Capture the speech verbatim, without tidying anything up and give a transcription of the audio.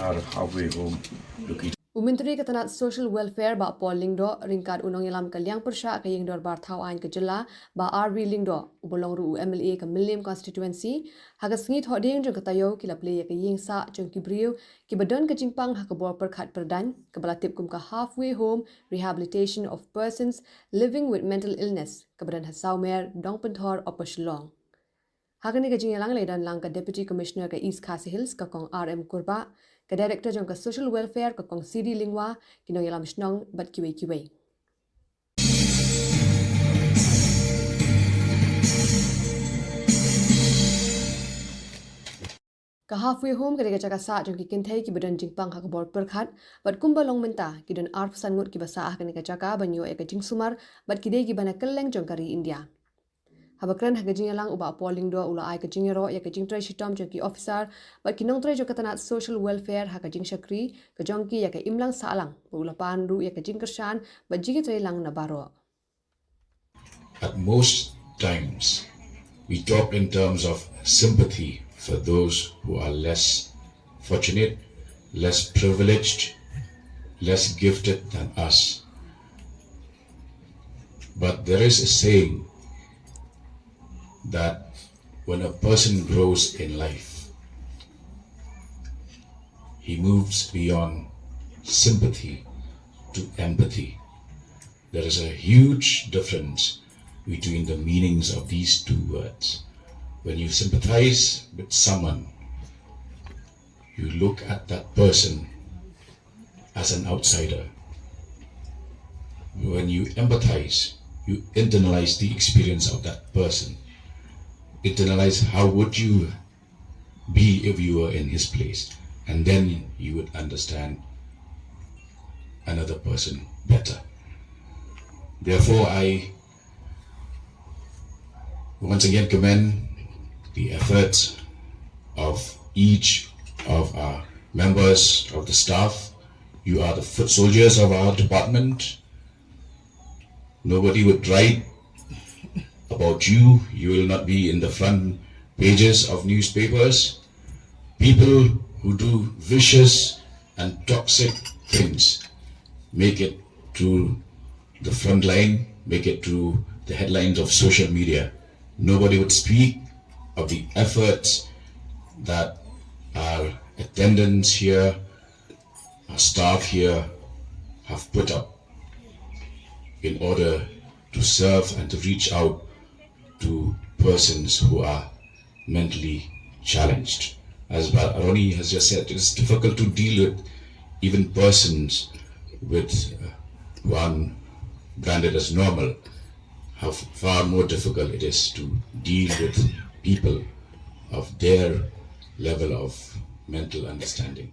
Our halfway home location. U Myntri ka tnat Social Welfare Bah Paul Lyngdoh ryngkat u nongïalam ka liang pyrshah ka Ïing Dorbar Thaw Aiñ ka Jylla Bah R V Lyngdoh, uba long ruh u M L A ka Mylliem Constituency, ha ka sngi Thohdieng jong ka taïew ki la plie ïa ka ïing sah jong ki briew kiba don ka jingpang ha ka bor pyrkhat pyrdaiñ, kaba la tip kum ka Halfway Home Rehabilitation of Persons Living with Mental Illness, kaba don ha Sawmer, Dongpynthor, Upper Shillong. Ha kane ka jingïalang la ïadon lang ka Deputy Commissioner ka East Khasi Hills ka Kong R M Kurbah, ka Director jong ka Social Welfare ka Kong C D Lyngwa, ki nongïalam shnong bad kiwei kiwei. Ka Halfway Home ka dei ka jaka sah jong ki kynthei kiba don jingpang ha ka bor pyrkhat, bad kumba long mynta ki don arphew san ngut kiba sah ha kane ka jaka ban ïoh ïa ka jingsumar, bad ki dei kiba na kylleng jong ka ri India. Haba kren ha ka jingïalang, u Bah Paul Lyngdoh u la ai ka jingïaroh ïa ka jingtrei shitom jong ki officer bad ki nongtrei jong ka tnat Social Welfare ha ka jingshakri ka jong ki ïa ka imlang sahlang, bad u la pan ruh ïa ka jingkyrshan bad jingïatreilang na baroh. At most times, we talk in terms of sympathy for those who are less fortunate, less privileged, less gifted than us. But there is a saying that when a person grows in life, he moves beyond sympathy to empathy. There is a huge difference between the meanings of these two words. When you sympathize with someone, you look at that person as an outsider. When you empathize, you internalize the experience of that person. Internalize how would you be if you were in his place, and then you would understand another person better. Therefore, I once again commend the efforts of each of our members of the staff. You are the foot soldiers of our department. Nobody would write about you. You will not be in the front pages of newspapers. People who do vicious and toxic things make it to the front line, make it to the headlines of social media. Nobody would speak of the efforts that our attendants here, our staff here have put up in order to serve and to reach out to persons who are mentally challenged. As Bah Ronnie has just said, it is difficult to deal with even persons with, uh, who are branded as normal, how f- far more difficult it is to deal with people of their level of mental understanding.